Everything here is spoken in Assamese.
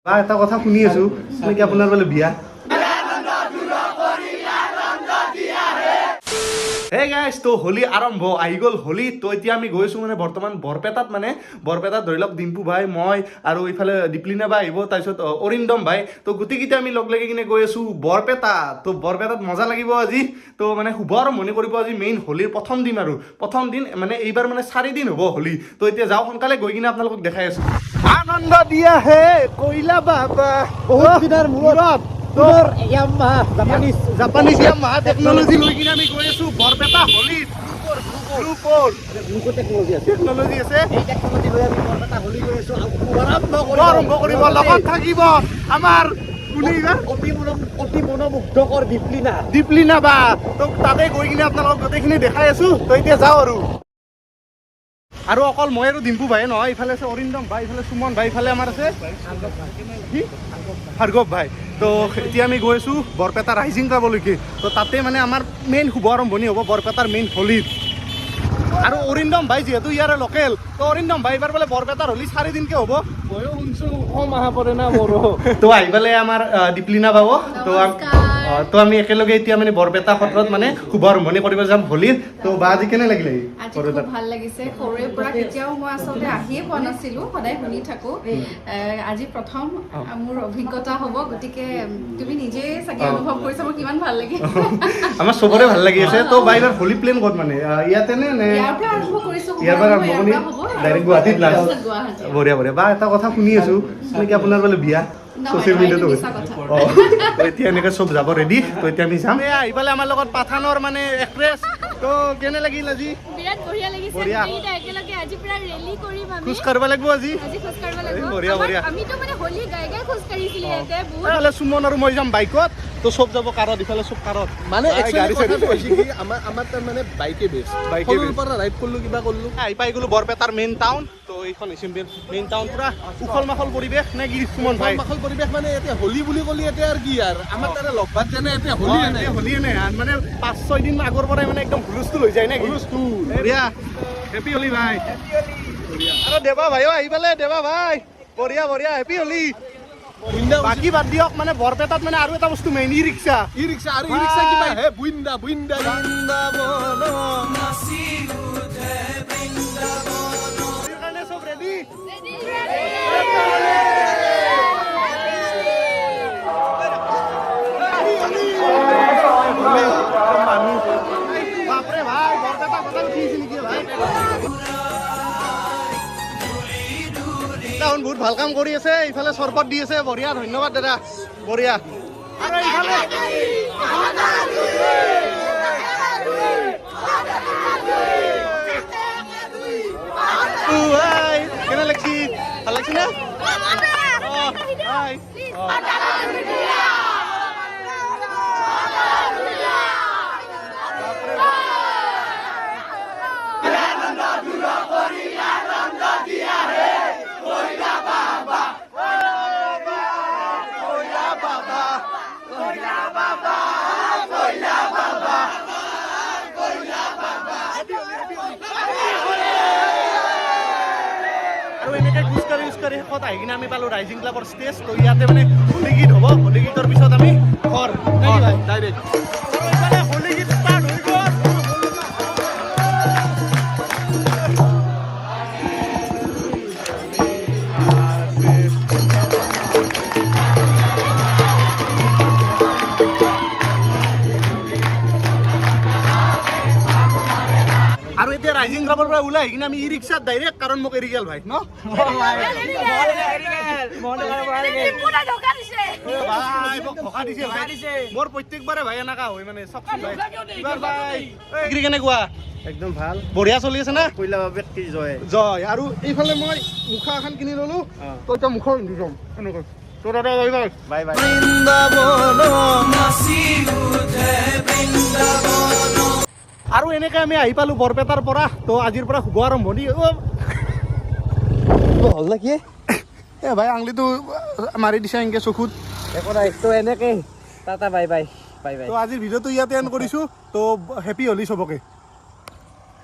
বা, এটা কথা শুনি আছো নেকি, আপোনাৰ বোলে বিয়া? হে গাইছ, তো হোলী আৰম্ভ, আহি গ'ল হোলী। তো এতিয়া আমি গৈছোঁ মানে বৰ্তমান বৰপেটাত, মানে বৰপেটাত ধৰি লওক ডিম্পু ভাই, মই আৰু ইফালে দীপলিনা বা আহিব, তাৰপিছত অৰিন্দম ভাই। তো গোটেইকেইটা আমি লগ লাগি কিনে গৈ আছোঁ বৰপেটা। তো বৰপেটাত মজা লাগিব আজি। তো মানে শুভ আৰম্ভণি কৰিব আজি, মেইন হোলীৰ প্ৰথম দিন আৰু প্ৰথম দিন মানে এইবাৰ মানে 4 দিন হ'ব হোলী। তো এতিয়া যাওঁ সোনকালে, গৈ কিনে আপোনালোকক দেখাই আছোঁ। আনন্দ দিয়া হে কইলা বাবা। বহুত দিনৰ মূৰত পুনৰ Yamaha Japanese Japanese Yamaha technology লৈ কিনে আমি গৈ আছোঁ বৰপেটা হোলীত। ব্লুকো টেকনলজি আছে। টেকনলজি আছে। এই টেকনলজি লৈ আমি বৰপেটা হোলী গৈ আছো আৰু শুভাৰম্ভ কৰিব। আৰম্ভ কৰিব, লগত থাকিব আমাৰ কোনে এইবাৰ? অতি মনোমুগ্ধকৰ দীপলিনা। দীপলিনা বা। তো তাতে গৈ কিনে আপোনালোকক গোটেইখিনি দেখাই আছো। তো এতিয়া যাওঁ আৰু আৰু অকল মই আৰু ডিম্পু ভাই নহয়, ইফালে আছে অৰিন্দম ভাই, ইফালে সুমন ভাই, ইফালে আমাৰ আছে কি ভাৰ্গৱ ভাই। তো এতিয়া আমি গৈ আছো বৰপেটা ৰাইজিং ক্লাবলৈকে। তো তাতে মানে আমাৰ মেইন শুভ আৰম্ভণি হ'ব বৰপেটাৰ মেইন হোলীৰ। আৰু অৰিন্দম ভাই যিহেতু ইয়াৰে লোকেল, তো অৰিন্দম ভাই, এইবাৰ বোলে বৰপেটাৰ হোলী 4 দিনকে হ'ব? ময়ো শুনছো, কম আহা পৰে না মোৰো। তো আহি পেলাই আমাৰ দীপলিনা বাব তো তো আমি একেলগে এতিয়া মানে বৰপেটা সত্ৰত মানে শুভ আৰম্ভণি কৰিব যাম হোলীৰ। তো বা, আজি কেনে লাগিলে? আজি খুব ভাল লাগিছে। সৰুৰে পৰা কেতিয়াও মই আচলতে আহিয়ে পোৱা নাছিলো, সদায় শুনি থাকো। আজি প্ৰথম মোৰ অভিজ্ঞতা হ'ব। গতিকে তুমি নিজে চাগে অনুভৱ কৰিছা মোৰ কিমান ভাল লাগিছে। আমাৰ চবৰে ভাল লাগি আছে। তো বা, এইবাৰ হোলী প্লেন ক'ত মানে ইয়াতে নে নে ইয়াৰ পৰা আৰম্ভ কৰিছো। ইয়াৰ পৰা আৰম্ভ কৰি ইয়াৰ পৰা হ'ব আৰু ডাইৰেক্ট গুৱাহাটীত লাষ্ট। তাৰপিছত গুৱাহাটী। বঢ়িয়া বঢ়িয়া। বা, এটা কথা শুনি আছো নেকি, আপোনাৰ বোলে বিয়া? নহয়, ছচিয়েল নহয়, মিডিয়াতো এইটো হৈছে। মিছা কথা। তো এতিয়া এনেকে চব যাব ৰেডি। তো এতিয়া আমি যাম। এয়া আহি পেলাই আমাৰ লগত পাঠানৰ মানে এক্ট্ৰেছ। তো কেনে লাগিল আজি? বিৰাট বঢ়িয়া লাগিছে। বঢ়িয়া। গোটেইকেইটা একেলগে আজি পুৰা ৰেলী কৰিম আমি। খোজ কাঢ়িব লাগিব আজি। আজি খোজ কাঢ়িব লাগিব। বঢ়িয়া, বঢ়িয়া। আমিতো মানে হোলী গাই গাই খোজ কাঢ়িছিলো ইয়াতে বহুত। নহ'লে সুমন আৰু মই যাম বাইকত, তো চব যাব কাৰত, ইফালে চব কাৰত। মানে ভাই, actually গাড়ী চাড়ী কথাটো হৈছে কি, আমাৰ তাৰ মানে বাইকে বেষ্ট। বাইকে সৰুৰ best। পৰা ৰাইড কৰিলো, কিবা কৰিলো। আহি পাই গ'লো বৰপেটাৰ মেইন টাউন। তো এইখন হৈছে মেইন টাউন, পুৰা উখল মাখল পৰিৱেশ নে কি সুমন ভাই? মাখল পৰিৱেশ, মানে এতিয়া হোলী বুলি ক'লে এতিয়া আৰু কি আৰু আমাৰ তাৰে লগ ভাত যেনে এতিয়া হোলী এনে। এতিয়া হোলী এনে মানে 5-6 দিন আগৰ পৰাই মানে একদম হুলস্থুল হৈ যায় নে কি? হুলস্থুল। বঢ়িয়া, হেপী হোলী ভাই। আৰু দেৱা ভাইও আহি পালে। দেৱা ভাই, বঢ়িয়া বঢ়িয়া, হেপী হোলী। বুইন্দা। বাকী বাদ দিয়ক, মানে বৰপেটাত মানে আৰু এটা বস্তু মেইন, ই ৰিক্সা। ই ৰিক্সা আৰু ই ৰিক্সা কিবা হে বুইন্দা বুইন্দা। কাৰণে চব ৰেডি। মানুহ বাপৰে ভাই, বৰপেটা কথা উঠিছে নেকি ভাই? তাহোন বহুত ভাল কাম কৰি আছে। ইফালে চৰবত দি আছে, বঢ়িয়া, ধন্যবাদ দাদা, বঢ়িয়া। আৰু ইফালে হাই, কেনে লাগছি? ভাল লাগছি না? হাই। আৰু এনেকৈ খোজকাঢ়ি খোজকাঢ়ি শেষত আহি কিনে আমি পালোঁ ৰাইজিং ক্লাবৰ ষ্টেজ। তো ইয়াতে মানে হোলী গীত হ'ব, হোলী গীতৰ পিছত আমি ঘৰ নে কি ভাই? ডাইৰেক্ট। আৰু ইফালে হোলী গীত ষ্টাৰ্ট হৈ গ'ল। আৰু এতিয়া ৰাইজিং ক্লাবৰ পৰা ওলাই আহি কিনে আমি ই ৰিক্সাত ডাইৰেক্ট, কাৰণ মোক এৰি গ'ল ভাই ন। ধোকা দিছে। ভাই, মোক ধোকা দিছে ভাই। মোৰ প্ৰত্যেকবাৰে ভাই এনেকা হয় মানে। চাওকচোন ভাই, এইবাৰ ভাই বিক্ৰী কেনেকুৱা? একদম ভাল। বঢ়িয়া চলি আছে না? কইলা বাবেক কি জয়। জয়। আৰু এইফালে মই মুখা এখন কিনি ললো। তো এতিয়া মুখা পিন্ধি যাম এনেকৈ। তো দাদা, বাই বাই। Bye bye. আৰু এনেকে আমি আহি পালো বৰপেটাৰ পৰা। তো আজিৰ পৰা শুভ আৰম্ভণি। হ'ল না কি? এ ভাই, আঙুলিটো মাৰি দিছে এনেকে চকুত। একো নাই। তো এনেকে tata, bye bye, bye bye. তো আজিৰ ভিডিঅ'টো ইয়াতে এণ্ড কৰিছো। তো হেপী হোলী চবকে।